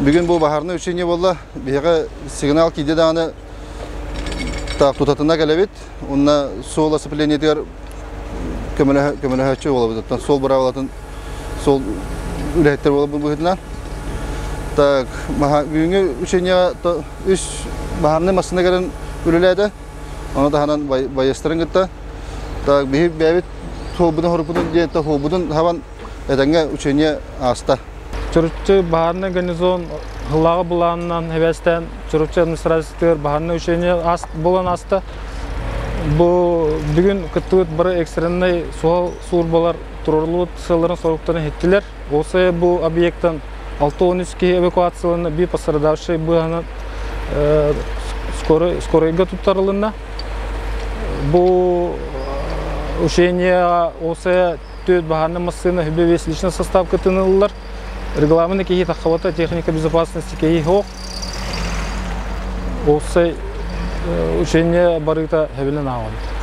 Бүгүн бу баһаарынай учение буолла. Биһиэхэ сигнал киирдэ даҕаны так тутатына кэлэбит. Уонна суол оцеплениетыгар көмөлөһөөччү буолабыт. Оттон суол быраабылатын суол үлэһиттэр буолабыт быһыытынан. Так, бүгүҥҥү учениеҕа үс баһаарынай массыына кэлэн үлэлээтэ. Ону таһынан байыастарын кытта. Так, биһи бэйэбит суолбутун хоруппутун диэн суолбутун хабан этэҥҥэ учение ааста. Чурапчы баһаарынай гарнизон ыллааҕы былаанынан эбээстээн Чурапчы администрациятыгар баһаарынай учение буолан ааста. Бу бүгүн кыттыбыт бары экстреннай суһал службалар туруоруллубут сыалларын-соруктарын иһиттилэр. Уопсайа бу объектан 63 киһи эвакуацияланна, биир пострадавший быыһанан скорайга туттарылынна. Бу учение уопсайа Түөрт баһаарынай массыына хүбэ весь личный состав кытыныллар. Регламент киһи таххабата, техника безопасности киһи суох. Уопсай учение барыыта хэбилэн ааҕабыт.